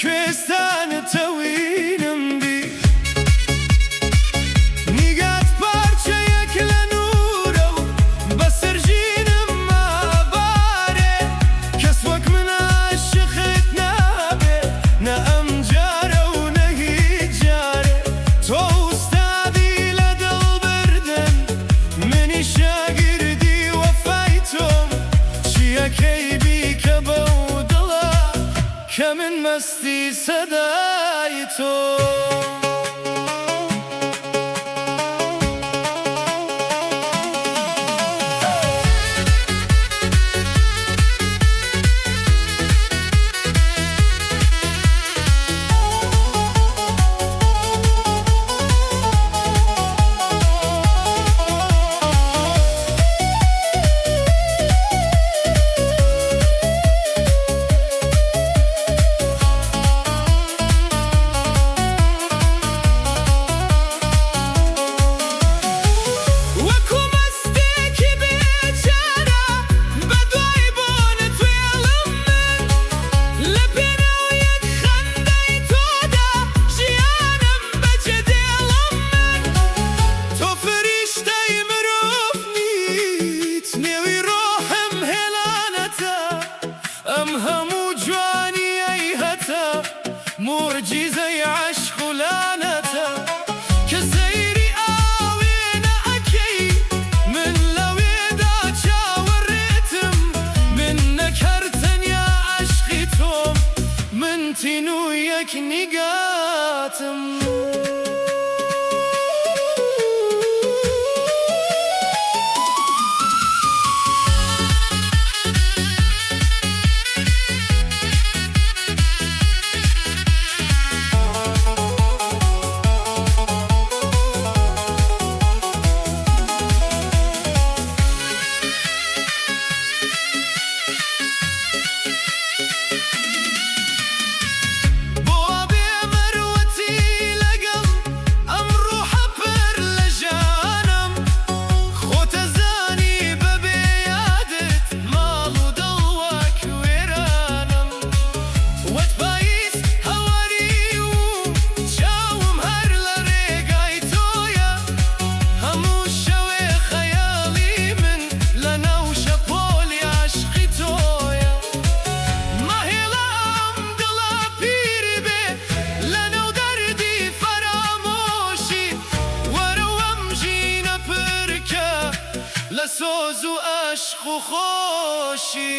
کوێستان تەوینم دی. نیگات پارچەیەک لە نوورە و بەسەر ژینمما بارێ. کەس وەک من عاشقت نابێ، نە ئەم جارە و نە هیچ جارێ. تۆ ئوستادی لە دڵ بردن، منیش شاگردی وەفای تۆم. چی ئەکەی بیکە بەو دڵە کە من مەستی سەدای تۆم. وەکو مەستێکی بێچارە بەدوای بۆنت وێڵم من. لە پێناو یەک خەندەی تۆدا ژیانم بەجێ دێڵم من. تۆ فریشتەی مرۆڤ نیت، نێوی ڕۆحم هێلانەتە. ئەم هەموو جوانیەی هەتە، موعجیزەی عەشق و لانەتە. کە سەیری ئاوێنە ئەکەی، من لەوێدا چاوەڕێتم. من نەک هەر تەنیا عەشقی تۆم، من تینووی یەک نیگاتم. بۆ بێ مروەتی لەگەڵ ئەم ڕوحە پر لە ژانم. خۆتەزانی بەبێ یادت ماڵ و دڵ وەک وێرانم. وەت پاییز هەواری و چاوم هەر لە ڕێگای تۆیە. هەموو شەوێ خەیاڵی من لەناو شەپۆلی عەشقی تۆیە. مەهێڵە ئەم دڵە پیر بێ لەناو دەردی فەرامۆشی. وەرە ئەم ژینە پرکە لە سۆز و ئەشق و خۆشی.